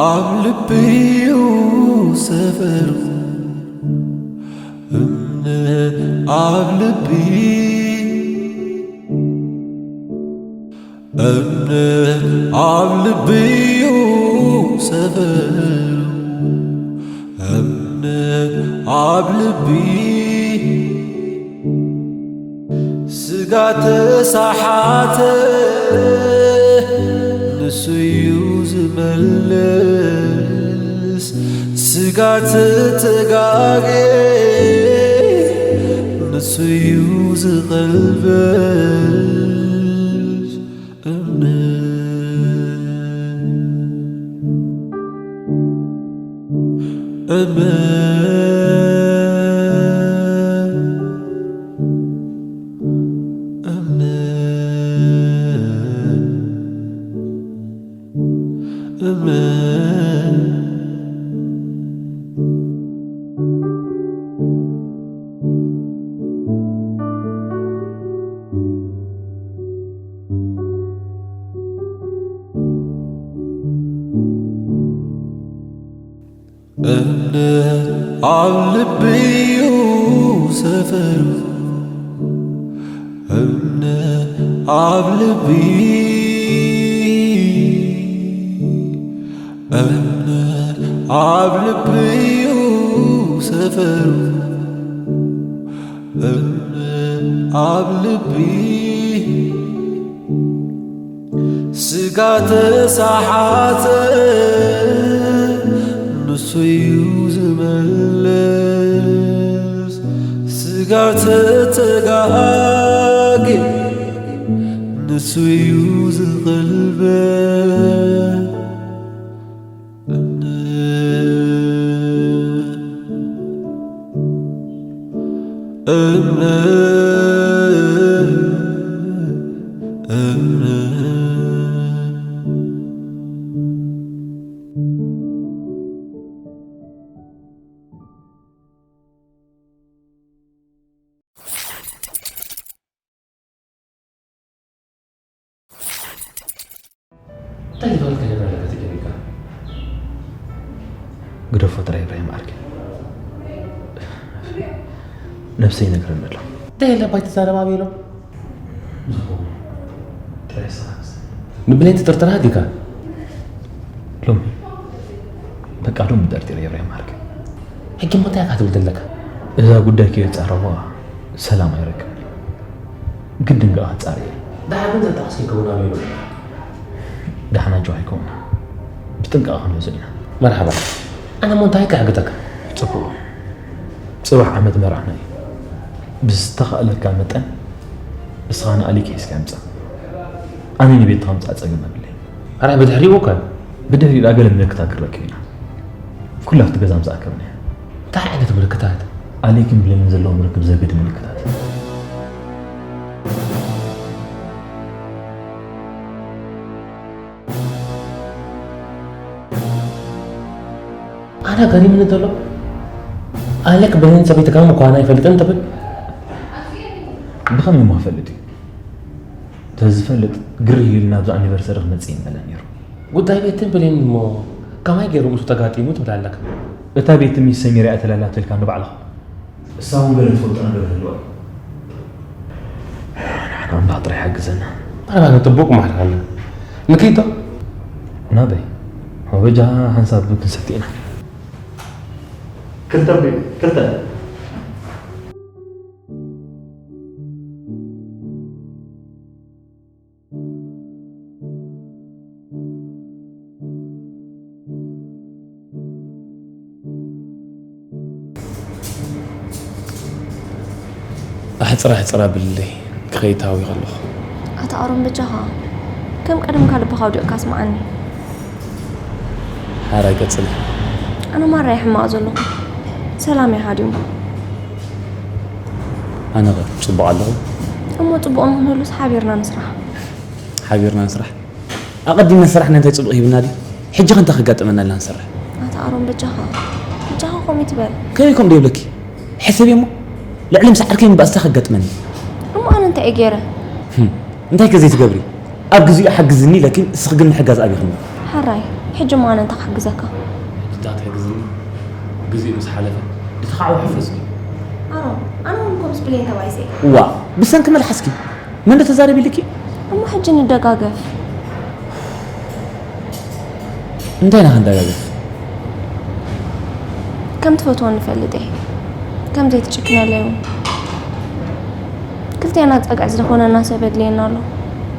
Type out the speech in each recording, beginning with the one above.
ኣብ ልቢዩ ሰፈሩ እምነት ኣብ ልቢ እምነት ኣብ ልቢዩ ሰፈሩ እምነት ኣብ ልቢ ስጋ ተሳሓተ ንሱ እዩ ዝመልስ፣ ስጋ ተተጋጌ ንሱ እዩ ዝቐልበስ። እምነት፣ እምነት፣ እምነት፣ እምነት። እምነት ኣብ ልቢዩ ሰፈሩ፣ እምነት ኣብ ልቢ፣ እምነት ኣብ ልቢዩ ሰፈሩ፣ እምነት ኣብ ልቢ። ስጋ ተሳሓተ ንሱ እዩ ዝመልስ፣ ስጋ ተተጋጌ ንሱ እዩ ዝቐልበስ። እምነት፣ እምነት፣ እምነት። እንታይ ዝበልካ ጀነራል ተጨኒቕካ? ግደፎ ጥራይ ኢብራሂም ዓርከይ። ነብሰይ ይነግረኒ ኣሎ። እንታይ የለ ባይ ትዛረብ ኣበይ ኢሎም? ንብሌን ትጥርጥራ ዲካ? ሎሚ በቃ ሎሚ ጠርጢረ ኢብራሂም ዓርከይ። ሕጂ እሞ እንታይ ኢኻ ትብል ዘለካ? እዛ ጉዳይ ከየጻረኹዋ ሰላም ኣይረክብን። ግድን ከኣ ክጻረ እየ። ደሓር ግን ዘጣቕስ ከይከውን ኣበይ ኢሎም? ደሓን ኣጆኻ ኣይከውን። ብጥንቃቐ ክንሕዞ ኢና። መርሓባ። ኣነ እሞ እንታይ ክሕግዘካ? ጽቡቕ። ጽባሕ ዓመት መርዓና እዩ። ብዝተኻእለካ መጠን ንስኻ ንኣሊክ ሒዝካ ምጻእ። ኣነ ንቤት ከምጻእ ጸገም የብለይን። ኣረ ብድሕሪኡ እኮ። ብድሕሪኡ ደኣ ገለ ምልክታት ክንረክብ ኢና። ኩላ ኣብቲ ገዛ ምጻእ ከብና እያ። እንታይ ዓይነት ምልክታት? ኣሊክን ብሌንን ዘለዎም ርክብ ዘግድ ምልክታት። ኣነ ገሪምኒ ዘሎ፣ ኣሌክ ብሌን ሰበይትካ ምዃና ኣይፈልጥን ትብል? ብኸመይ እሞ ክፈልጥ እዩ? ተዝፈልጥ ግርህ ኢሉ ናብዚ ኣኒቨርሰሪ ክመጽእ ይምእለ ነይሩ። ጉዳይ ቤትን ብሌን እሞ ከማይ ገይሩ ምስኡ ተጋጢሙ ትብል ኣለካ? እታ ቤት ሚስ ሰሚራ እያ ተላላቶ ኢልካ ንባዕልኻ። እሳ እውን ገለ ትፈልጦ ነገር ይህልዋ እዩ። ንሕና እምባ ጥራይ ሓግዘና። ኣባና ጥቡቕ ማሕርካና። ንከይዶ? ናበይ? ወበጃ ሓንሳብ ክንሰቲ ኢና። ክልተ ቢር፣ ክልተ። ኣሕጽራ ኣሕጽራ ብልለይ ክኸይድ ተሃዊኸ ኣለኹ። ኣታ ኣሮን በጃኻ ከም ቀደምካ ልብኻ ኣውዲቕካ ስምዓኒ። ሓራይ ቀጽሊ። ኣነ ማራ እየ ሕማቕ ዘለኹ። ሰላም እየ ሃዲሙ። ኣነ ኸ ጽቡቕ ኣለኹ? እሞ ጽቡቕ ንኽንህሉስ ሓቢርና ንስራሕ። ሓቢርና ንስራሕ? ኣቐዲምና ዝሰራሕና እንታይ ጽቡቕ ሂብና ድዩ? ሕጂ ኸ እንታይ ከጋጥመና ኢልና ንሰርሕ? ኣታ ኣሮን በጃኻ፣ በጃኻ ከምኡ ኣይትበል። ከመይ ከምኡ ደይብለኪ? ሕሰቢ እሞ፣ ልዕሊ ምስ ዓርከይ ምባእስ እንታይ ከጋጥመኒ? እሞ ኣነ እንታይ እየ ገይረ? ህም፣ እንታይ ከ ዘይትገብሪ? ኣብ ግዚኡ ሓግዝኒ ኢለኪ፣ እስኺ ግን ምሕጋዝ ኣብይክኒ። ሓራይ፣ ሕጂ እሞ ኣነ እንታይ ክሕግዘካ? ሕጂ እንታይ ትሕግዝኒ? ግዜኡ ምስ ሓለፈ ድትኻዕ ውሕፈስ እዩ። ኣሮን፣ ኣነ እውን ከምስ ብሌን ተባይሰ። ዋ፣ ብሰንኪ መልሓስኪ መን ዶ ተዛረቢ ኢልኪ? እሞ ሕጂ ንደጋገፍ። እንታይ ኢና ክንደጋገፍ? ከም ትፈትዎ ንፈልጥ እየ። ከም ዘይትጭክነለይ እውን። ክልቴና ጸግዒ ዝኾነና ሰብ የድልየና ኣሎ።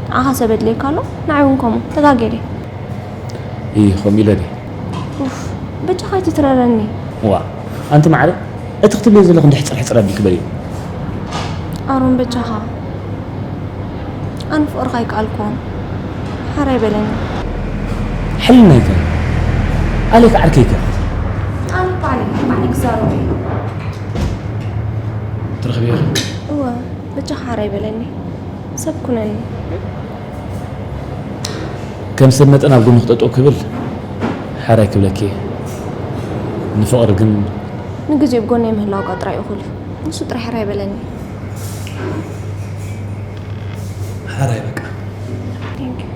ንዓኻ ሰብ የድልየካ ኣሎ፣ ንዓይ እውን ከምኡ። ተጋጌደ። እይ፣ ከምኡ ኢለ ድየ? ኡፍ፣ በጃኻ ኣይትትረረኒ። ዋ፣ ኣንቲ ማዕረ፣ እቲ ክትብልዮ ዘለኺ እንድሕር ሕጽር ሕጽር ኣቢልኪ በልዮ። ኣሮን፣ በጃኻ። ኣነ ፍቕርኻ ኣይከኣልኩዎን። ሓራይ በለኒ። ሕልናይከ? ኣሌክ ዓርከይከ? ኣነ ባዕለይ፣ ባዕለይ ክዛረቦ እየ። ትረኽብዮ ኢኺ? እወ፣ በጃኻ ሓራይ በለኒ። ሰብ ኩነኒ። ከም ሰብ መጠን ኣብ ጎንኺ ጠጠው ክብል ሓራይ ክብለኪ እየ። ንፍቕሪ ግን ንግዜኡ ብጎነይ ምህላውካ ጥራይ እኹል እዩ። ንሱ ጥራይ ሕራይ በለኒ። ሓራይ በቃ። Thank you።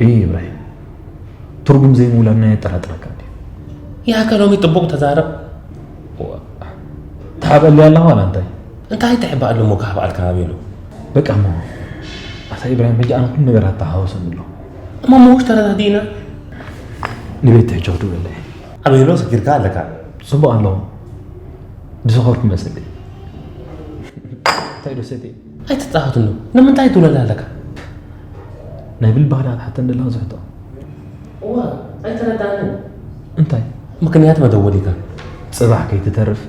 እይ ኢብራሂም፣ ትርጉም ዘይምውላድ ናይ የጠራጥረካ ድዩ? ያከ ሎሚ ጥቡቕ ተዛረብ። ትሓበሊ ኣለኻ ዋላ እንታይ? እንታይ ትሕባእ ኣሎ እሞ ክሃብኣልካ ኣቤሎ? በቃ እሞ ኣታ ኢብራሂም፣ ሕጂ ኣነ ኩሉ ነገር ኣተሓዋወሰኒ ኣሎ። እሞ ምውሽ ተረዳዲእና። ንቤት ትሕጂ ክድውለለይ። ኣቤሎ ሰጊርካ ኣለካ። ጽቡቕ ኣለኹ። ዝሰኸርኩ መስለኒ። እንታይ ዶ ሰትየ? ኣይትጻወትሉ። ንምንታይ ትውለድ ኣለካ? ናይ ብልቢ ሃዳት ሓተን ደለኻ ዝሕቶ። እዋ ኣይተረዳንን። እንታይ? ምክንያት መደወሊካ። ጽባሕ ከይትተርፍ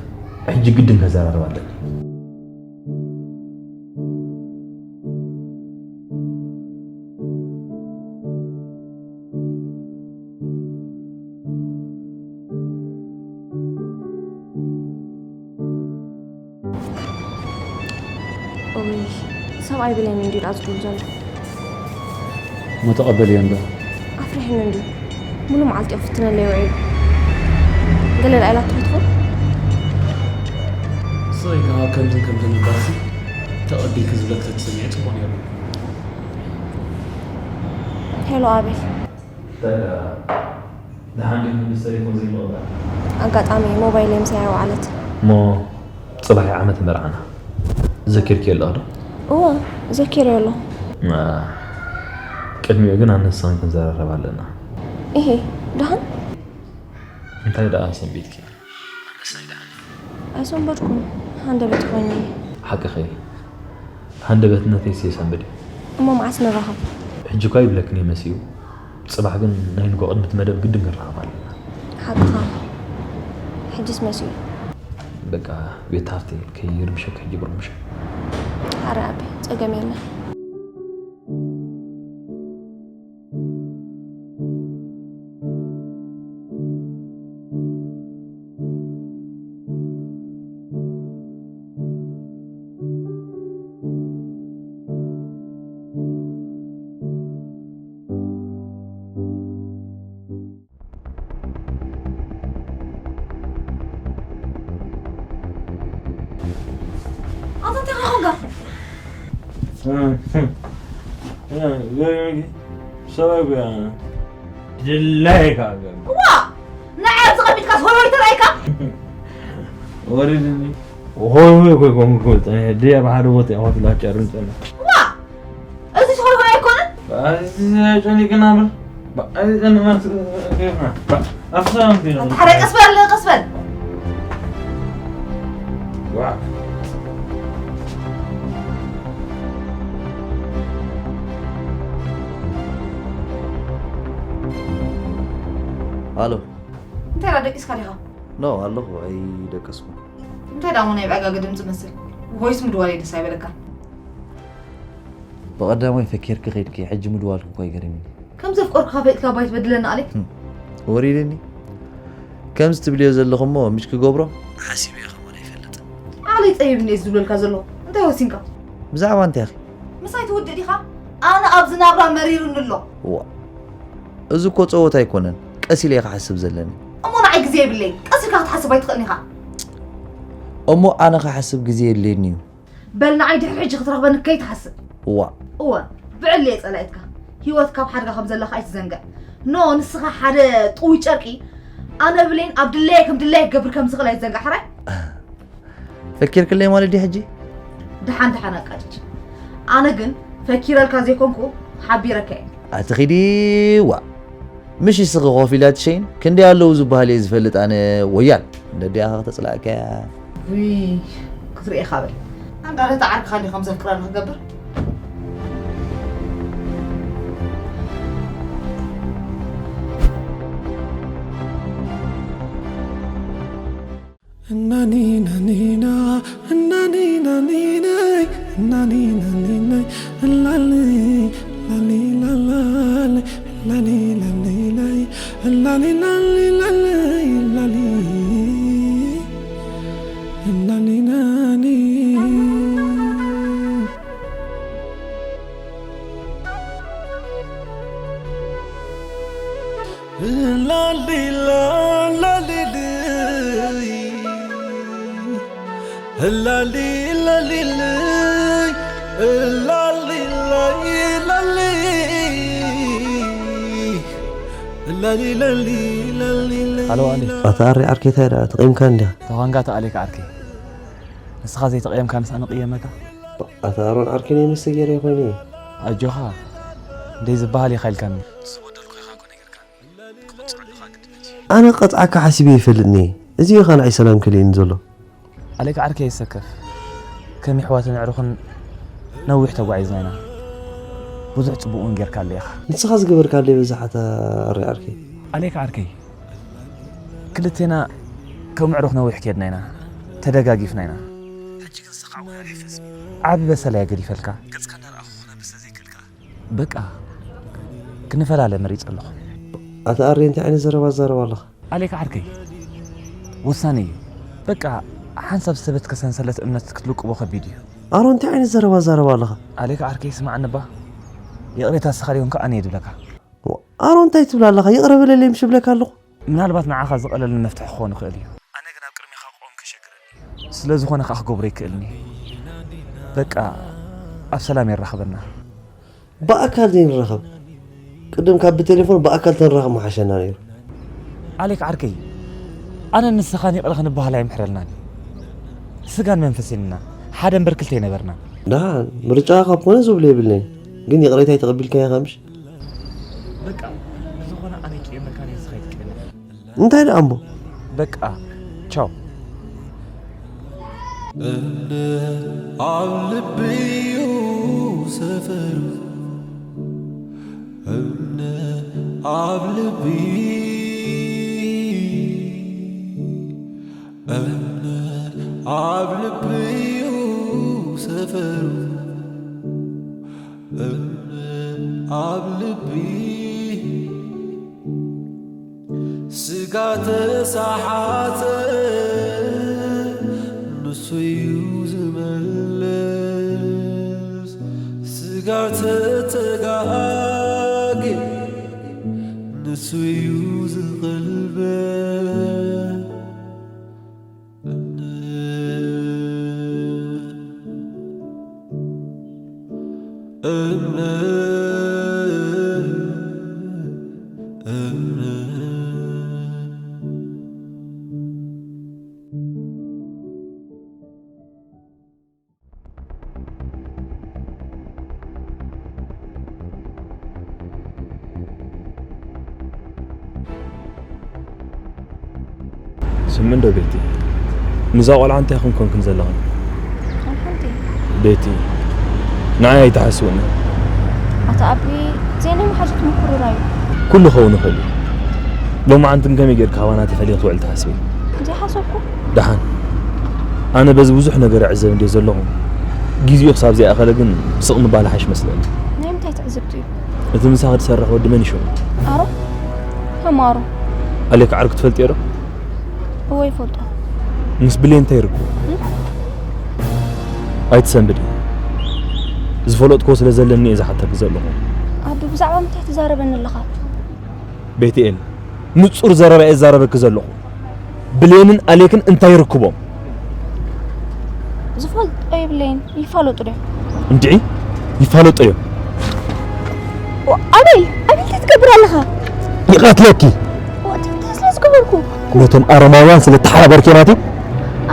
ሕጂ ግድን ከዘራርባ ኣለኒ። ኦይ፣ ሰብኣይ ብለኒ እንዲዩ ደኣ ዝብል ዘሎ። እሞ ተቐበልዮ እንዶ። ኣፍሪሕኒ እንዲዩ። ሙሉ መዓልቲ ክፍትነለይ ውዒሉ። ገለ ደኣ ኢላቶ ትኾን? ስቕ ኢልካ ከምዝን ከምዝን ምባልሲ ተቐቢልኪ ዝብለኪ ተትሰሚዒ ጽቡቕ ነይሩ። ሄሎ ኣቤል። እንታይ ደኣ ደሓን ዲኹም ምስ ተሌፎን ዘይምቕባል? ኣጋጣሚ ሞባይለይ ምሳይ ኣይወዓለት። እሞ ጽባሕ እዩ ዓመት መርዓና። ዘኪርክዮ ኣለኺ ዶ? እወ፣ ዘኪረዮ ኣለኹ። አ፣ ቅድሚኡ ግን ኣነስ ንስኽን ክንዘራረብ ኣለና። እሄ፣ ደሓን? እንታይ ደኣ ሰንቢድኪ? ኣነስ ናይ ደሓን። ኣይሰንበድኩን፣ ሃንደበት ኮይነ እየ። ሓቅኺ። ሃንደበትነተይስ የሰንብድ እዩ። እሞ መዓስ ንራኸብ? ሕጂ እኳ ይብለክን እየ መሲኡ። ጽባሕ ግን ናይ ንጎ ቅድሚ እቲ መደብ ግድን ክንራኸብ ኣለና። ሓቅኻ። ሕጅስ መሲኡ። በቃ ቤት ሃፍተይ ከይርብሸኪ ሕጂ ብርብሸ። ኣረ ኣቢ፣ ጸገም የለን። ኣታ እንታይ ኾንካ? ሰብኣይ ጉያ ድላይካ ገር ዋ ንዓይ ኣብዚ ቀሚጥካ ሆይ ሆይ ተራይካ ወሪድኒ ሆይ ሆይ ኮይ ኮንኩ ድያ ብሓደ ቦታ ያሆት ላጨርን ጸና ዋ እዚ ሆይ ሆይ ኣይኮነን ጨኒቅና በር ኣፍሳም ሓረ ቀስ በል ቀስ በል ኣሎ እንታይ ደቂስካ ዲኻ ኖ ኣለኹ ኣይደቀስኩ እንታይ ዳሞ ናይ ብዕጋገ ድምፂ መስል ቮይስ ምድዋለይ ደስ ኣይበለካ ብቐዳማይ ፈኪርኪ ከይድኪ ሕጂ ምድዋልኪ እኳ ይገርምኒ ከም ዘፍቀርኩ ካፈጥካ ባይ ትበድለና ኣሌክ ወሪድኒ ከምዚ ትብልዮ ዘለኹ እሞ ምሽ ክገብሮ ሓሲበዮ ከምኡን ኣይፈልጥን ዓቕለይ ፀቢብኒ እየ ዝብለልካ ዘለኹ እንታይ ወሲንካ ብዛዕባ እንታይ ኢኺ ምሳይ ትውድእ ዲኻ ኣነ ኣብዚ ናብራ መሪሩኒ ኣሎ ዋ እዚ እኮ ፀወታ ኣይኮነን ቀስ ኢለ እየ ክሓስብ ዘለኒ እሞ ንዓይ ግዜ የብለይ ቀስ ኢልካ ክትሓስብ ኣይትኽእልን ኢኻ እሞ ኣነ ክሓስብ ግዜ የድልየኒ እዩ በል ንዓይ ድሕሪ ሕጂ ክትረኽበኒ ከይትሓስብ። እዋ። እወ፣ ብዕሊ እየ ጸላኢትካ። ህይወት ካብ ሓድጋ ከም ዘለካ ኣይትዘንግዕ። ኖ፣ ንስኻ ሓደ ጥውይ ጨርቂ፣ ኣነ ብሌን ኣብ ድለየ ከም ድለየ ክገብር ከም ዝኽእል ኣይትዘንግዕ፣ ሕራይ? ፈኪርክለይ ማለት ድዩ ሕጂ? ደሓን ደሓን ኣቃጭጭ። ኣነ ግን ፈኪረልካ ዘይኮንኩ፣ ሓቢረካ እየ። ኣቲ ኺዲ ዋ። ምሽ እስኺ ኮፍ ኢላ ትሸይን፣ ክንደይ ኣለዉ ዝበሃል እየ ዝፈልጥ ኣነ ወያል። ነዲኣኻ ከተጽላእካያ። ውይ፣ ክትርእየኻ በል። ኣንታ ነታ ዓርክኻ እንዲኻ ከም ዘፍቅራ ንኽገብር። እናኒ ናኒና፣ እናኒ ናኒነይ፣ እናኒ ናኒነይ፣ እላሊ፣ ላሊ ላላሊ፣ ላሊ ላሊ ላይ፣ እላሊ ላሊ ላሊ፣ ላሊ፣ እናኒ ናኒ። ላሊላ ላሊልይ፣ ላሊ ላሊልይ፣ ላሊላ ላሊ፣ ላሊ ላሊ ላሊልይ። ሃሎ ኣሌ። ኣታ ኣሬ ዓርከይ፣ እንታይ ደኣ ተቐይምካ እንዲኻ? ተኾንካ ተኣሌካ ዓርከይ። ንስኻ ዘይተቐየምካ ንስ ኣነ ቅየመካ? ኣታ ኣሮን ዓርከይ ናይ መስተ ገይረ ኮይነ። ኣጆኻ፣ እንደይ ዝበሃል ኢኻ ኢልካኒ። ዝጎደልኩ ኢኻ እኮ ነጊርካኒ። ክቕጽዐሉ ከኣ ግድነት እዩ። ኣነ ክቐጽዓካ ሓሲበ ኣይፈልጥን እየ። እዚ እዩ ኸኣ ንዓይ ሰላም ከሊእኒ ዘሎ። ኣሌክ ዓርከይ ኣይትሰከፍ። ከም የሕዋትን ኣዕሩኽን ነዊሕ ተጓዒዝና ኢና። ብዙሕ ጽቡቕ እውን ጌርካለይ ኢኻ። ንስኻ ዝገበርካለይ በዛሓት ኣሬ ዓርከይ። ኣሌክ ዓርከይ፣ ክልቴና ከም ኣዕሩኽ ነዊሕ ኬድና ኢና። ተደጋጊፍና ኢና። ሕጂ ግን ንስኻ እውን ኣሪፍ ህዝቢ። ዓቢ በሰላ እየ ገዲፈልካ። ገጽካ እንዳረኣኹ ክነብር ስለ ዘይክእል ከኣ። በቃ፣ ክንፈላለ መሪጸ ኣለኹ። ኣታ ኣሬ እንታይ ዓይነት ዘረባ ትዛረብ ኣለኻ? ኣሌክ ዓርከይ፣ ውሳነ እዩ። በቃ፣ ሓንሳብ ዝተበትከ ሰንሰለት እምነት ክትልቅቦ ከቢድ እዩ። ኣሮን እንታይ ዓይነት ዘረባ ትዛረብ ኣለኻ? ኣሌክ ዓርከይ፣ ስማዕኒ እባ። ይቕሬታ ንስኻ ደይኮንካ ኣነ እየ ዝብለካ። ኣሮን እንታይ ትብል ኣለኻ? ይቕረ በለለይ ምሽ እብለካ ኣለኹ። ምናልባት ንዓኻ ዝቐለለኒ መፍትሒ ክኸውን ይኽእል እዩ። ኣነ ግን ኣብ ቅድሜኻ ክቆም ከሸግረኒ እዩ። ስለ ዝኾነ ከኣ ክገብሮ ኣይክእልን እየ። በቃ፣ ኣብ ሰላም የራኽበና። ብኣካል ዘይንራኸብ? ቅድም ካብ ብቴሌፎን ብኣካል ተንራኸብ ምሓሸና ነይሩ። ኣሌክ ዓርከይ፣ ኣነን ንስኻን ይቕረ ክንበሃል ኣይምሕረልናን እዩ። ስጋን መንፈስን ኢና፣ ሓደ እምበር ክልተ ኣይነበርናን። ደሓን፣ ምርጫኻ ካብ ኮነ ዝብሎ የብለይን። ግን ይቕሬታይ ተቐቢልካዮ ኢኻ ምሽ? በቃ፣ ብዝኾነ ኣነ ይቅየመልካ፣ ንስኻ ኣይትቅየመኒ። እንታይ ደኣ እሞ? በቃ፣ ቻው። እምነ ኣብ ልቢ እዩ ሰፈሩ፣ እምነ ኣብ ልቢ፣ እምነ ኣብ ልቢ እዩ ሰፈሩ፣ እምነ ኣብ ልቢ። ስጋ ተሳሓተ ንሱ እዩ ዝመልስ፣ ስጋ ተተጋጌ ንሱ እዩ ዝቕልበስ። እምነ፣ እምነ፣ እምነ። ስሚ እንዶ ቤቲ፣ ንዛ ቆልዓ እንታይ ኢኹም ኮንክን ዘለኽን? ኣልሓንቲ። ቤቲ፣ ንዓይ ኣይትሓስውኒ። ኣታ ኣቢ፣ ዘይናይ መሓዙት ምኩርራይ እዩ። ኩሉ ክኸውን ይኽእል እዩ። ሎማዓንቲ ግን ከመይ ጌርካ ካባና ተፈልየ ክትውዕል ትሓስቢ? ዘይሓሰብኩ። ደሓን። ኣነ በዚ ብዙሕ ነገር እዕዘብ እንድየ ዘለኹ። ግዜኡ ክሳብ ዘይኣኸለ ግን ስቕ ምባል ይሓይሽ መስለኒ። ናይ ምንታይ ትዕዝብቲ እዩ? እቲ ምሳኺ ዝሰርሕ ወዲ መን እዩ ሽሙ? ኣሮ? ከም ኣሮ። ኣሌክ ዓርኩ ትፈልጥዮ ዶ? እወ ይፈልጦ። ምስ ብሌን እንታይ ርክቡ? እም? ኣይትሰንብዲ። ዝፈለጥክዎ ስለ ዘለኒ እየ ዝሓተኪ ዘለኹ። ኣቢ፣ ብዛዕባ ምንታይ ትዛረበኒ ኣለኻ? ቤትኤል፣ ንጹር ዘረባ እየ ዝዛረበኪ ዘለኹ። ብሌንን ኣሌክን እንታይ ርክቦም? ዝፈልጥ-፣ ኣይብለይን። ይፋለጡ ዶ? እንድዒ ይፋለጡ እዮም። ኣቤል ኣቤል እንታይ ትገብር ኣለኻ? ይቐትለኪ። እንታይ ስለ ዝገበርኩ? ነቶም ኣረማውያን ስለ ተሓባበርኪ ናቲ።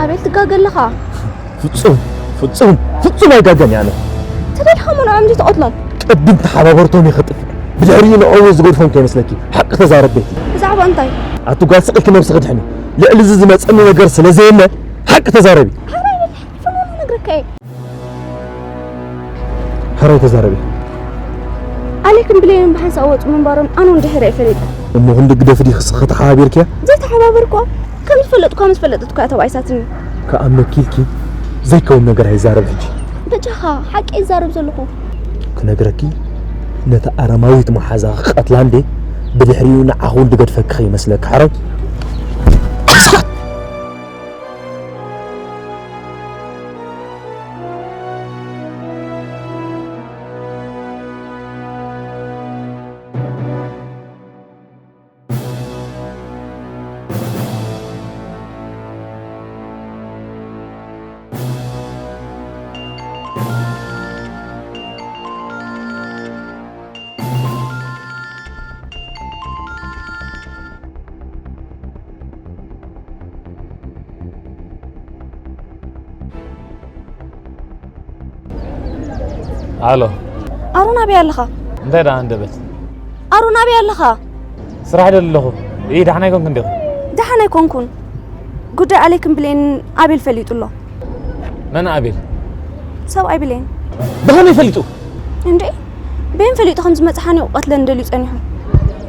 ኣቤል ትጋገ ኣለኻ። ፍጹም ፍጹም ፍጹም ኣይጋገን ያነ ተደልኻ መኖዖም እንጂ ትቐትሎም። ቅድም ተሓባበርቶም ይኸጥፍ ብድሕሪኡ ንዕኡ ዝገድፎም ከይመስለኪ። ሓቂ ተዛረብ ቤቲ። ብዛዕባ እንታይ? ኣቲ ጓል ስቕልኪ ነብስኺ ድሕኒ። ልዕሊ እዚ ዝመጸኒ ነገር ስለ ዘየለ ሓቂ ተዛረቢ። ሓራይ በል ፍኖና ነግረካ እየ። ሕራይ ተዛረቢ። ኣሌክን ብሌንን ብሓንሳእ ወፁ ምንባሮም ኣነ እውን ድሕሪ እየ ፈሊጠ። እሞ ክንዲ ግደፍ ዲ ክስኺ ተሓባቢርኪያ? ዘይተሓባበርኳ ከም ዝፈለጥኳ ምስ ፈለጠትኳ እያ ተባኢሳትኒ። ከኣ መኪልኪ ዘይከውን ነገር ኣይዛረብ ሕጂ። በጃኻ ሓቂ ይዛረብ ዘለኹ። ክነግረኪ ነታ ኣረማዊት መሓዛ ክቐትላ እንዴ ብድሕሪኡ ንዓኹ ድገድፈኪ ከይመስለኪ ሕራይ። ኣሎ። ኣሮን ኣበይ ኣለኻ? እንታይ ደኣ ኣንደበት? ኣሮን ኣበይ ኣለኻ? ስራሕ ዶ ኣለኹ? ኢ ደሓን ኣይኮንክን ዲኹ? ደሓን ኣይኮንኩን። ጉዳይ ኣሌክን ብሌን ኣቤል ፈሊጡ ኣሎ። መን ኣቤል? ሰብኣይ ብሌን። ብኸመይ ፈሊጡ? እንዴ በየን ፈሊጡ ከም ዝመጽእ ሓኒቑ ቀትለን ደልዩ ጸኒሑ።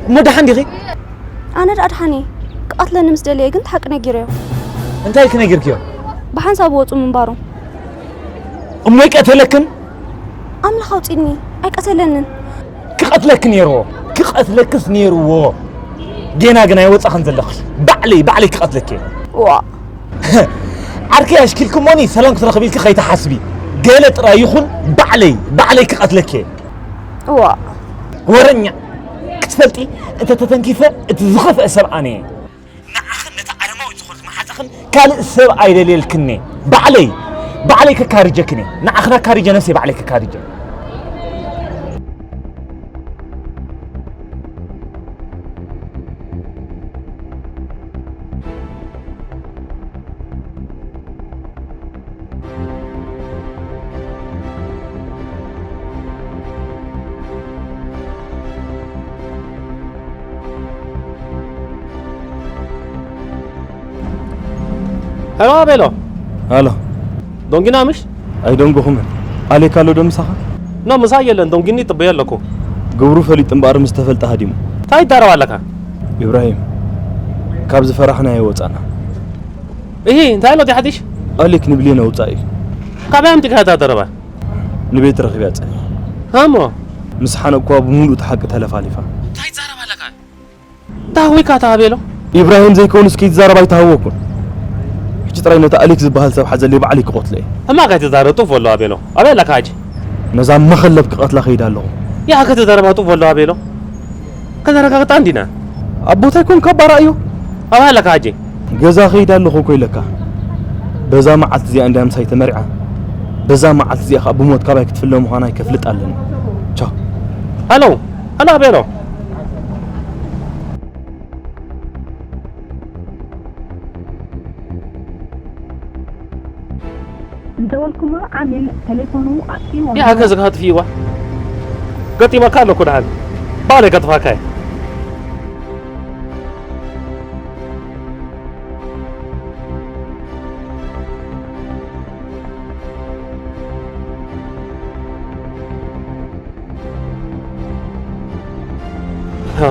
እሞ ደሓን ዲኺ? ኣነ ደኣ ደሓን እየ። ክቐትለኒ ምስ ደለየ ግን እቲ ሓቂ ነጊረዮ። እንታይ ኢልኪ ነጊርክዮ? ብሓንሳብ ወጹ ምንባሩ። እሞ ይቀተለክን? ኣምላኽ ኣውጺኒ ኣይቀተለንን። ክቐትለኪ ነይርዎ። ክቐትለክስ ነይርዎ። ጌና ግን ኣይወጻኽን ዘለኽሽ። ባዕለይ ባዕለይ ክቐትለኪ እየ። ዋ ዓርከይ ኣሽኪልክሞኒ ሰላም ክትረኽቢ ኢልኪ ከይትሓስቢ። ገለ ጥራይ ይኹን ባዕለይ ባዕለይ ክቐትለኪ እየ። ዋ ወረኛ ክትፈልጢ እንተ ተተንኪፈ እቲ ዝኸፍአ ሰብ ኣነ እየ። ንዓኽን ነቲ ዓለማዊ ዝኾንክ መሓዛኽን ካልእ ሰብ ኣይደልየልክን እየ። ባዕለይ ባዕለይ ከካርጀክን እየ። ንዓኽን ኣካሪጀ ነብሰይ ባዕለይ ከካርጀ። ሄሎ ኣቤሎ። ኣሎ ዶንጊና ምሽ? ኣይደንጎኹምን። ኣሌክ ኣሎ ዶ ምሳኻ? ኖ ምሳ የለን፣ ዶንጊኒ ይጥበዮ ኣለኩ። ግብሩ ፈሊጡ እምበኣር ምስ ተፈልጠ ሃዲሙ። እንታይ ይዛረብ ኣለካ? ኢብራሂም፣ ካብ ዝፈራሕናዮ ወጻና። እሂ እንታይ ኣሎ እቲ ሓድሽ? ኣሌክ ንብሌን ኣውጻእ ኢሉ። ካበይ ኣምጺእካ እታ ዘረባ? ንቤት ረኺብያ ጸኒሐ። ሃሞ ምስ ሓነቅኳ ብምሉእ እቲ ሓቂ ተለፋሊፋ። እንታይ ትዛረብ ኣለካ? እንታይ ወይካ እታ ኣቤሎ? ኢብራሂም ዘይከውንስ ከይትዛረብ ኣይተሃወኩን። ሕጂ ጥራይ ነቲ ኣሌክ ዝበሃል ሰብ ሓዘለይ ባዕለይ ክቐትሎ እየ። ሕማቕ ኣይትዛረብ ጡፍ በሎ ኣቤሎ። ኣበይ ኣለካ ሕጂ? ነዛ መኸለብ ክቐትላ ከይደ ኣለኹ። ያ ከትዛረባ ጡፍ በሎ ኣቤሎ። ከተረጋግጣ እንዲና። ኣቦታይ ኮንካ ባራእዮ። ኣበይ ኣለካ ሕጂ? ገዛ ከይደ ኣለኹ እኮ ኢለካ። በዛ መዓልቲ እዚኣ እንድያ ምሳይ ተመርዓ። በዛ መዓልቲ እዚኣ ኸኣ ብሞት ካባይ ክትፍለ ምዃና ከፍልጥ ኣለኒ። ቻው። ሃሎ ሃሎ ኣቤሎ። ዝደወልኩሞ ዓሚል ቴሌፎኑ ኣጥፊእዎ ይሃከ ዝካ ኣጥፊእዋ። ገጢመካ ኣለኩ ደሓን። ባዕለይ ከጥፋካ እየ።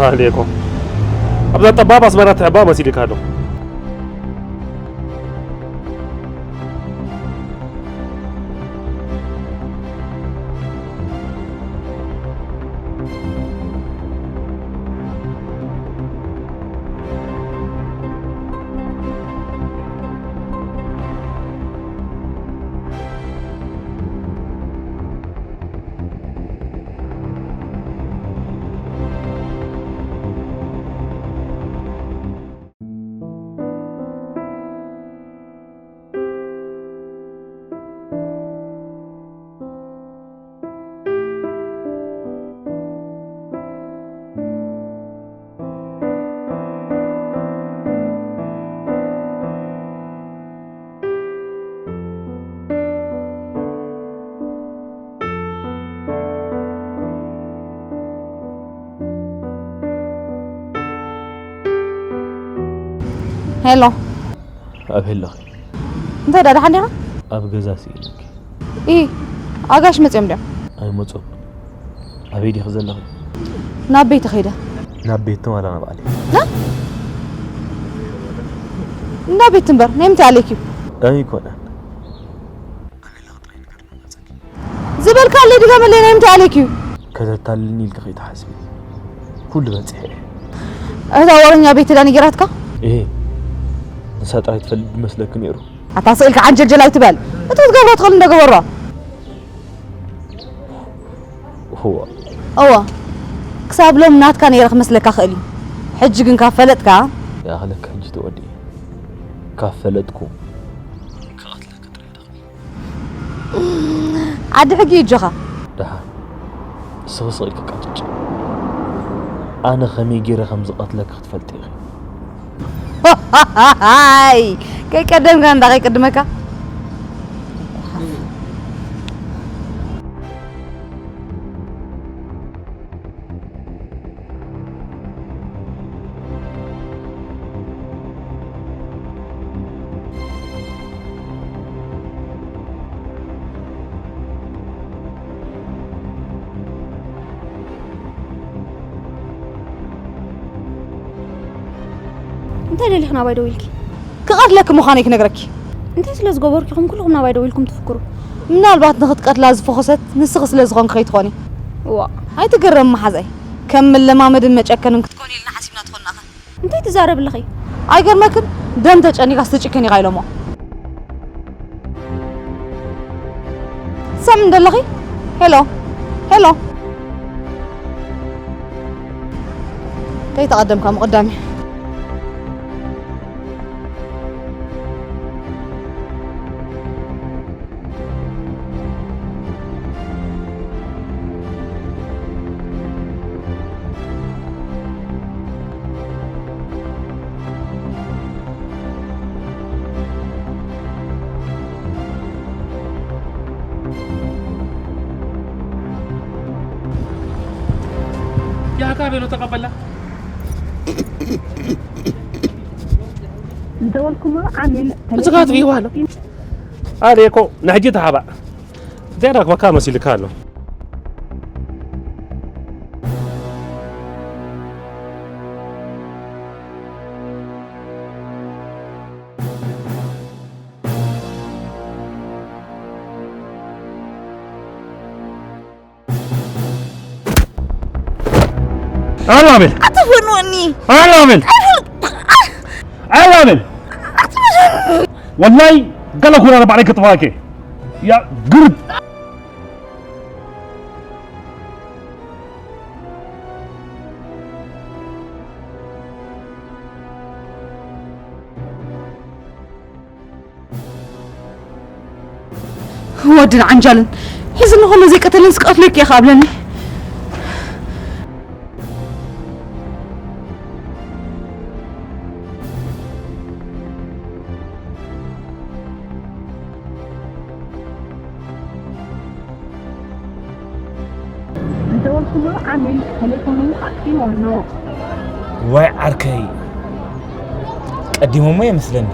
ኣሌኮ ኣብዛ ጠባብ ኣስመራ ትሕባ መሲልካ ኣሎ። ሄሎ፣ ኣብ ህለኺ እንታይ ደኣ ደሓን ዲኻ? ኣብ ገዛ ስኢለኪ። ኢ ኣጋሽ መጺኦም ድዮም? ኣይመጹን። ኣበይ ዲኺ ዘለኺ? ናብ ቤት ከይደ። ናብ ቤት ዋላ ናብ ዓሊ? ናብ ቤት እምበር ናይ ምንታይ ኣለኪ? ኣይኮነን። ዝበልካለይ ድገመለይ፣ ናይ ምንታይ ኣለኪ? ከተታልልኒ ኢልኪ ከይትሓስቢ። ኩሉ በጺሐ እየ። እታ ወረኛ ቤት ዳ ነጊራትካ? እሄ፣ ንሳ ጥራይ ትፈልጥ ዝመስለኪ ነይሩ። ኣታ ስቕ ኢልካ ዓንጀልጀል ኣይትበል። እቲ ክትገብሮ ትኽእል እንዶ ግበሮ። እዋ፣ እወ፣ ክሳብ ሎም ናትካ ነይረ ክመስለካ ክእል እዩ። ሕጂ ግን ካብ ፈለጥካ ይኣኽለኪ ሕጂ ተወዲኡ። ካብ ፈለጥኩ ክቐትለኪ ጥራይ ደኽእል። ዓዲ ሕጊ እዩ እጆኻ። ደሓን እስኺ ስቕ ኢልኪ ቃጭጭ። ኣነ ከመይ ገይረ ከም ዝቐትለኪ ክትፈልጢ ኢኺ። ኣይ፣ ከይቀደምካ እንዳ ከይቅድመካ። እንታይ ደሊኽ ናባይ ደው ኢልኪ? ክቐትለኪ ምዃነይ ክነግረኪ። እንታይ ስለ ዝገበርኩ ኢኹም ኩልኹም ናባይ ደው ኢልኩም ትፍክሩ? ምናልባት ንኽትቀትላ ዝፈኾሰት ንስኺ ስለ ዝኾንኪ ከይትኾኒ። ዋ፣ ኣይትገረሚ መሓዛይ። ከም መለማመድን መጨከንን ክትኮኒ ኢልና ሓሲብና ትኾንናኸ? እንታይ ትዛረብ ኣለኺ? ኣይገርመክን? ደም ተጨኒካ ስትጭክን ኢኻ ኢሎሞ። ትሰምዒ እንደለኺ? ሄሎ፣ ሄሎ። ከይተቐደምካ ምቕዳም እዩ። يا كامل وتقبلنا. ዝደወልኩምሉ ዓሚል እዚኻ ትብይዋ ኣሎ። ኣነ እኮ ንሕጂ ተሓባእ ዘይረኽበካ መሲልካ ኣሎ። ኣላ በል ኣትፈንወኒ። ኣላ በል ኣላ በል ወላሂ ገለ ኩና ባዕለይ ክጥፋእከ ያ ግርብ ወድን ዓንጃልን ሒዝኒ ከሎ ዘይቀተለን ስቀትለኪ ኢኻ ኣብለኒ። ዝደወልኩምሉ ዓሚል ቴሌፎኑ ኣጥፊእዎ ኣሎ። ዋይ ዓርከይ ቀዲሞሞ የመስለኒ።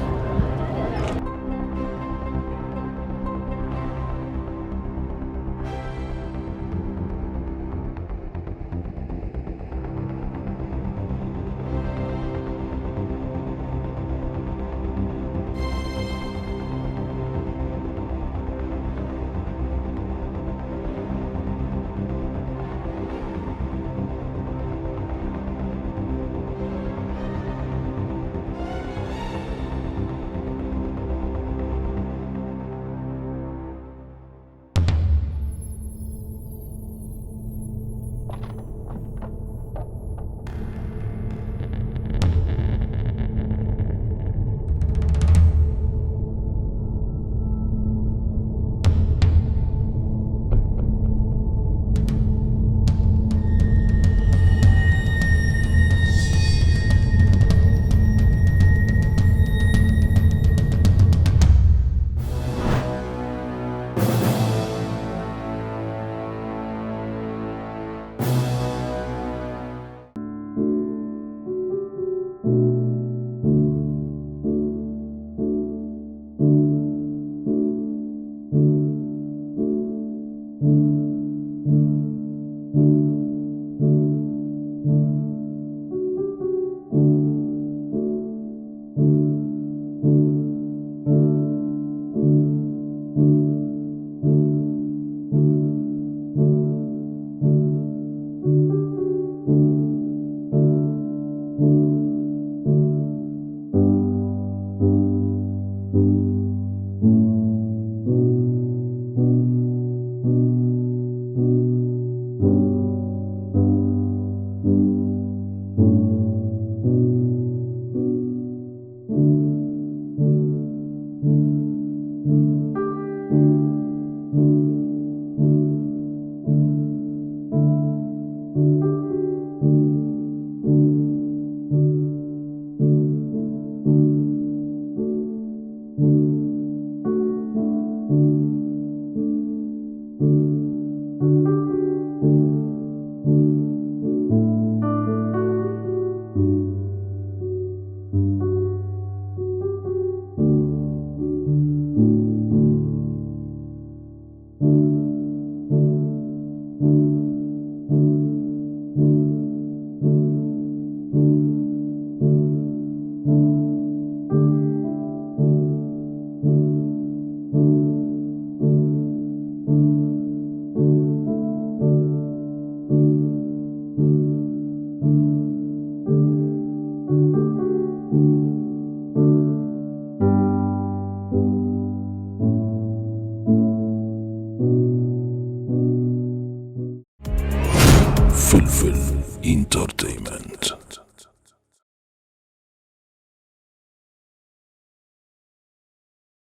Film Entertainment.